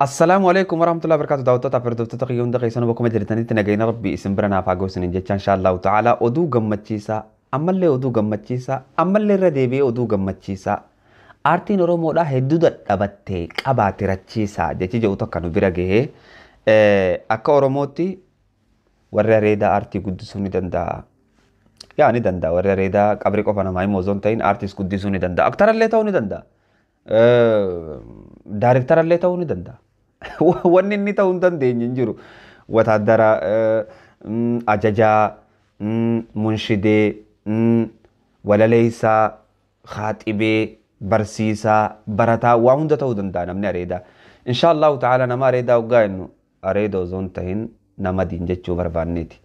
Assalaamu alaikum warahmatullahi wabarakatuh. Daawwattoota fi hordoftoota kiyya hunda keessanuu bakkuma jirtanitti nageenya Rabbii isin bira naaf haa ga'u isiniin jecha insha Allahu ta'ala oduu gammachiisaa, ammallee oduu gammachiisaa, ammallee irra deebi'ee oduu gammachiisaa. Aartiin Oromoodhaa hedduu dadhabattee qabaate rachiisaa jechi jedhu tokko nu bira gahee akka Oromootti warri areedaa aartii guddisuu ni danda'a. Yaa ni danda'a, warri areedaa qabri qofa namaa himu osoo hin ta'in aartiis guddisuu ni danda'a. Aktarallee ta'uu ni danda'a. Daarektarallee ta'uu ni danda'a. Wanni inni ta'uu hin dandeenye hin jiru. Wataaddara, ajajaa, munshidee, walaleessaa, kaaxibee, barsiisaa, barataa waa hunda ta'uu danda'a namni areedaa. Insha Allahu ta'ala nama areedaa hoggaa jennu areeda osoo hin ta'in nama diin jechuu barbaanneeti.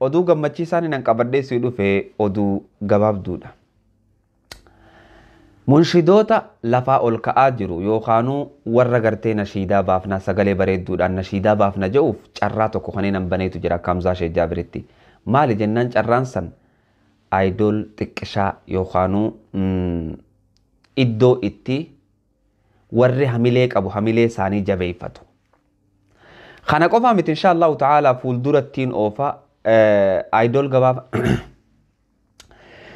Oduu gammachiisaan inni qabadhee si dhufe oduu gabaabduudha. Munshidoota lafaa ol ka'aa jiru yookaanuu warra gartee nashiidaa baafnaa sagalee bareedduudhaan nashiidaa baafna jedhuuf carraa tokko kan hin baneetu jira akka Hamzaa Sheek Jaabiritti. Maali jennaan carraan san aayidool xiqqishaa yookaanuu iddoo itti warri hamilee qabu hamilee isaanii jabeeffatu. Kana qofaa miti, insha Allahu ta'ala fuuldurattiin oofa aayidool gabaaba.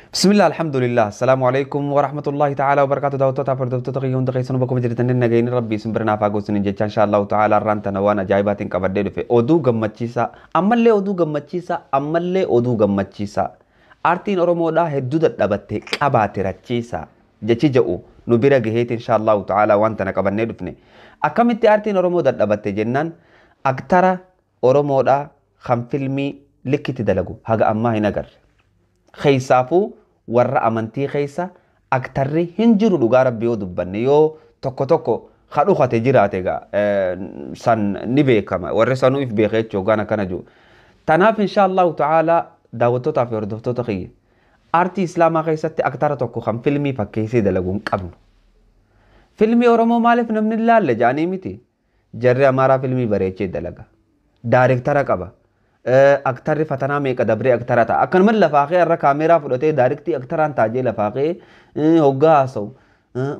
Bismillah, alhamdulillah, assalamu alaikum wa rahmatullahi ta'ala wa barakatuh. Daawwattoota fi hordoftoota kiyya hunda keessanuu bakkuma jirtanitti nageenyi Rabbii isin bira naaf haa ga'u isiniin jecha insha Allahu ta'ala har'aan tana waan ajaa'ibaatiin qabadhee dhufe oduu gammachiisaa, ammallee oduu gammachiisaa, ammallee oduu gammachiisaa. Aartiin Oromoodhaa hedduu dadhabatte qabaate rachiisaa jechi jedhu nu bira gaheeti insha Allahu ta'ala waan tana qabannee dhufne. Akkamitti aartiin Oromoo dadhabatte jennaan aktara Oromoodhaa kan filmii likkitti dalagu haga ammaa hin agarre. Keessaafuu warra amantii keessa aktarri hin jiru, dhugaa Rabbi yoo dubbanne yoo tokko tokko kadhukate jiraate egaa san ni beekama, warri sanuu if beeka jechuu hoggaan akkana jiru. Tanaaf insha Allahu ta'ala daawwattootaa fi hordoftoota kiyya, aartii Islaamaa keessatti aktara tokko kan filmii fakkeessee dalagu hin qabnu. Filmii Oromoo maaliif namni hin laalle jedhanii miti. Jarri Amaaraa filmii bareechee dalaga. Daarektara qaba. Aktarri fatanaa meeqa dabree aktara ta'a. Akkanuma lafaa kee har'a kaameeraa fudhatee daarektii aktaraan taajee lafaa kee hoggaa haasa'u.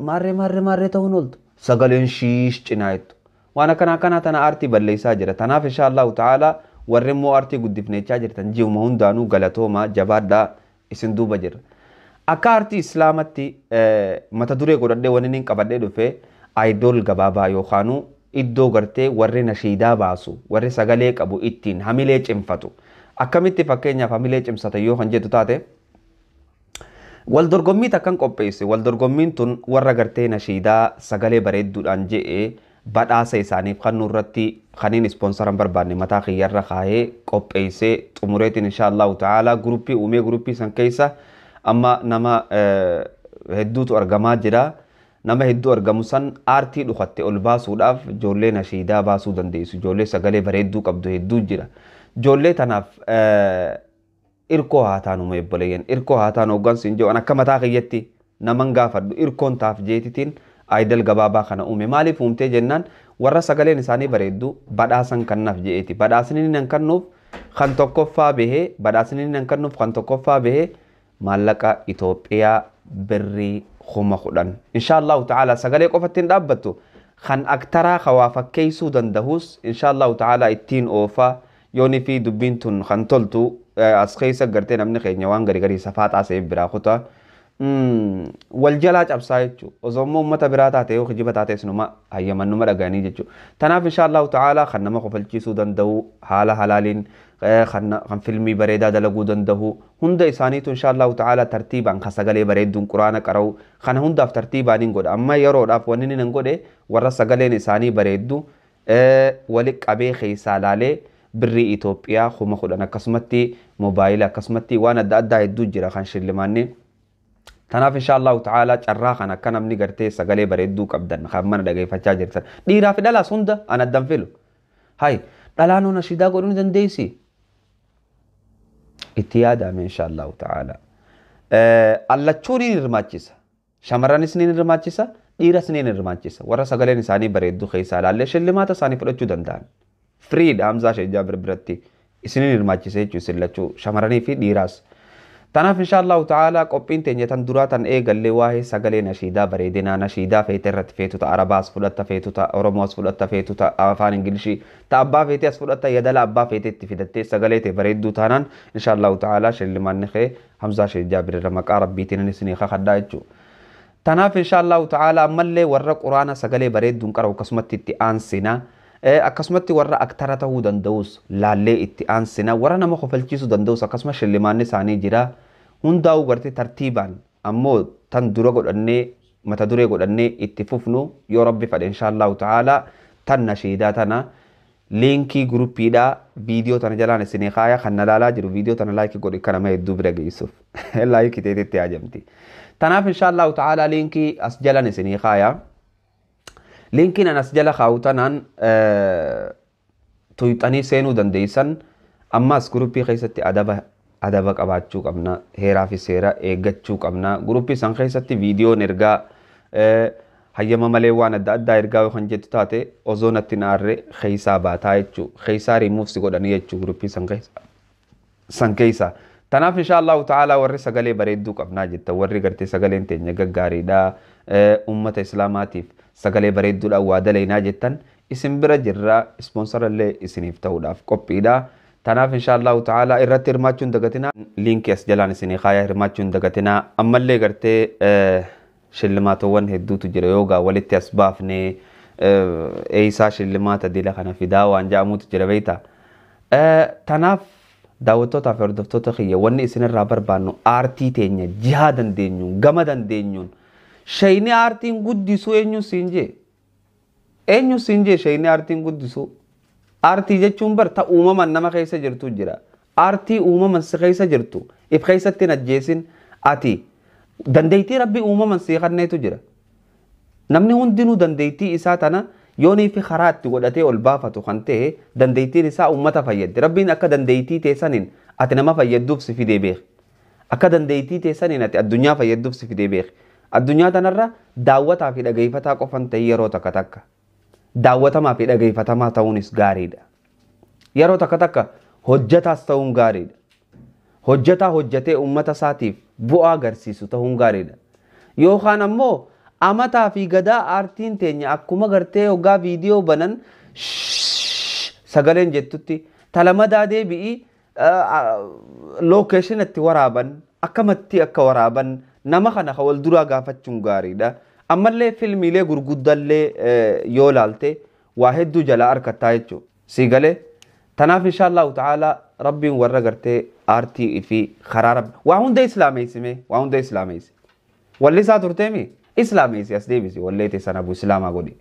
Maarree maarree maarree ta'uun ooltu. Sagaleen shiish cinaa jettu. Waan akkana akkanaa tana aartii balleessaa jira. Tanaaf insha Allahu ta'ala warri immoo aartii guddifneechaa jirtan ji'uma hundaanuu galatoomaa, jabaadhaa, isin duuba jirra. Akka aartii Islaamatti mata duree godhadhee wanni inni qabadhee dhufe aayidool gabaabaa yookaanuu iddoo gartee warri nashiidaa baasu, warri sagalee qabu ittiin hamilee cimfatu. Akkamitti fakkeenyaaf hamilee cimsatan yoo kan jettu taate, wal dorgommii takkan qopheesse. Wal dorgommiin tun warra gartee nashiidaa sagalee bareedduudhaan je'ee badhaasa isaaniif kan nurratti kaniin ispoonsaran barbaanne mataa kiyyarra kaahee qopheessee xumureetiin insha Allahu ta'ala guruppii uumee, guruppii san keessa amma nama hedduutu argamaa jira. Nama hedduu argamu san aartii dhukatte ol baasuudhaaf ijoollee nashiidaa baasuu dandeessu. Ijoollee sagalee bareedduu qabdu hedduu jira. Ijoollee tanaaf irkoo haa taanu obboleeyyan. Irkoo haa taanu hoggansi hin jiru. Akka mataa kiyyatti naman gaafadhu irkoon taaf jeetitiin aayidal gabaabaa kana uume. Maaliif uumtee jennaan warra sagaleen isaanii bareeddu badhaasan kannaaf je'eeti. Badhaasni inni nan kennuuf kan tokkoffaa bahee, badhaasni inni nan kennuuf kan tokkoffaa bahee maallaqa Itoophiyaa birrii 10,000. Insha Allahu ta'ala sagalee qofatti hin dhaabbattu. Kan aktaraa hawaa fakkeessuu dandahus insha Allahu ta'ala ittiin oofaa yoonii fi dubbiin tun kan toltu as keessa gartee namni keenya waan gari garii safaa xaasee biraa kutaa. Wal jalaa cabsaa jechuudha. Osoo immoo uummata biraa taate yoo kijiba taates numa hayyaman numa dhaga'anii jechuudha. Tanaaf insha Allahu ta'ala kan nama kofalchiisuu danda'u haala halaaliin kan filmii bareedaa dalaguu danda'u hunda isaaniitu insha Allahu ta'ala tartiibaan kan sagalee bareedduun quraana qara'u kana hundaaf tartiibaan hin godha. Amma yeroodhaaf wanni inni hin godhe warra sagaleen isaanii bareeddu wali qabee keessaa laalee birrii Itoophiyaa 10,000, akkasumatti moobaayila, akkasumatti waan adda addaa hedduu jira kan shillimaanni. Tanaaf insha Allahu ta'ala carraa kan akka namni gartee sagalee bareedduu qabdan kan mana dhageeffachaa jirtan. Dhiiraa fi dhalaas hunda an addan filu. Hay, dhalaan hoo nashiidaa godhuu ni dandeessi? Itti yaadame insha Allahu ta'ala. Allachuu ni hirmaachisa. Shamarranis ni hirmaachisa. Dhiiras ni hirmaachisa. Warra sagaleen isaanii bareedduu keessaa ilaallee shillimaata isaanii fudhachuu danda'an. Firiidha Hamzaa Sheek Jaabir biratti isinin hirmaachisa jechuudha isin lachuu shamarranii fi dhiiraas. Tanaaf inshaallahu ta'ala qophiin teenya tan duraa tan eegallee waa'ee sagalee nashiidaa bareedinaa nashiidaa feete irratti feetu ta Arabaas fudhatta feetu ta Oromoos fudhatta feetu ta afaan Ingilishii ta abbaa feetee as fudhatta yadala abbaa feetee itti fidattee sagalee ta'e bareedduu taanaan inshaallahu ta'ala shillimaanni kee Hamzaa Sheekh Jaabir irra maqaa Rabbiitiin isinii kakadhaa jechuudha. Tanaaf inshaallahu ta'ala ammallee warra quraana sagalee bareedduun qara'u akkasumatti itti aansina. Akkasumatti warra aktara ta'uu danda'us laallee itti aansina. Warra nama kofalchiisuu danda'us akkasuma shillimaanni isaanii jira. Hundaa'uu gartee tartiibaan ammoo tan dura godhannee mata duree godhannee itti fufnu yoo Rabbi fedhe inshaallahu ta'ala tan nashiidaa tana liinkii guruppiidhaa viidiyoo tana jalaan isinii kaaya kan na laalaa jiru viidiyoo tana laayikii godhi kan nama hedduu bira geessuuf laayikii ta'etti haajamti. Tanaaf inshaallahu ta'ala liinkii as jalan isinii kaaya. Liinkiin an as jala kaa'u tanaan tuyxanii seenuu dandeessan ammas guruppii keessatti adaba qabaachuu qabna, heeraa fi seera eeggachuu qabna. Guruppii san keessatti viidiyoon ergaa hayyama malee waan adda addaa ergaa yoo kan jettu taate osoo natti hin aarre keessaa baataa jechuu, keessaa rimuuf si godhanii jechuu guruppii san keessa. Tanaaf inshaallahu ta'ala warri sagalee bareedduu qabnaa jetta, warri gartee sagaleen teenya gaggaariidha, ummata islaamaatiif sagalee bareedduudhaan waa dalaynaa jettan isin bira jirra, ispoonsarallee isiniif ta'uudhaaf qophiidha. Tanaaf inshaallahu ta'ala irratti hirmaachuu hin dagatinaa. Liinkii as jalaan isinii kaayaa hirmaachuu hin dagatinaa. Ammallee gartee shillimaatowwan hedduutu jira yoogaa walitti as baafnee eeysaa shillimaata dila kana fidaa waan jedhamutu jira beektaa. Tanaaf daawwattootaa fi hordoftoota kiyya wanni isinirraa barbaannu aartii teenya jihaa dandeenyuun gama dandeenyuun shayni aartiin guddisuu eenyu siin jee? Eenyu siin jee shayni aartiin guddisuu? Aartii jechuun bar ta uumaman nama keessa jirtu jira. Aartii uumaman si keessa jirtu if keessatti hin ajjeesin ati dandeettii Rabbi uumaman si kenneetu jira. Namni hundinuu dandeettii isaa tana yoonii fi karaa itti godhatee ol baafatu kan ta'e dandeettiin isaa uummata fayyaddi. Rabbiin akka dandeettii teessaniin ati nama fayyadduuf si fidee beeki. Akka dandeettii teessaniin ati addunyaa fayyadduuf si fidee beeki. Addunyaa tanarra daawwataa fi dhageeffataa qofan ta'e yeroo takka takka. Daawwatamaa fi dhageeffatamaa ta'uunis gaariidha. Yeroo takka takka hojjetaas ta'uun gaariidha. Hojjetaa hojjetee uummata isaatiif bu'aa agarsiisu ta'uun gaariidha. Yookaan ammoo amataa fi gadaa aartiin teenya akkuma gartee hoggaa viidiyoo banan sagaleen jettutti talamadaa deebi'ii lookeeshin itti waraaban akkamatti akka waraaban nama kana wal duraa gaafachuun gaariidha. Ammallee filmiilee gurguddallee yoo laalte waa hedduu jalaa harkattaa jechuudha. Sii galee tanaaf inshaallahu ta'ala Rabbiin warra gartee aartii fi karaa Rabbi waa hunda islaameessime waa hunda islaameessi. Wallisaa turteemi islaameessi as deebisi wallee teessan abu islaamaa godhi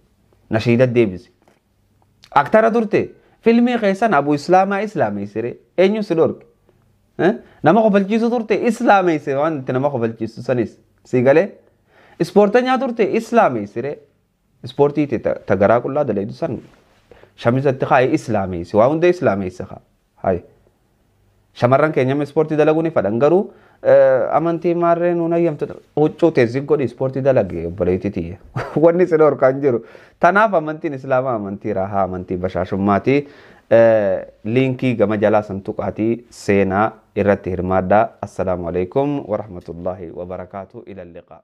nashiida deebisi. Aktara turte filmii keessan abu islaamaa islaameessire eenyu si dhorke? Nama kofalchiisu turte islaameesse waan itti nama kofalchiisu sanis sii galee. Ispoortanyaa turte islaameessire ispoortii ta garaa qullaa daleedu san shamizatti kaa'ee islaameessi waa hunda islaameessi haa. Shamarran keenya ispoortii dalaguu ni fedhan garuu amantii maarree nuun hayyamtu huccuu teessi godhi ispoortii dalage obboleettii tiyya. Wanni isin dhorkaan jiru. Tanaaf amantiin islaamaa amantii raahaa amantii bashaashummaati. Liinkii gama jalaa santuqaatii seenaa irratti hirmaadhaa. Assalaamu alaikum warahmatullaahi wabarakaatu ila liqaa.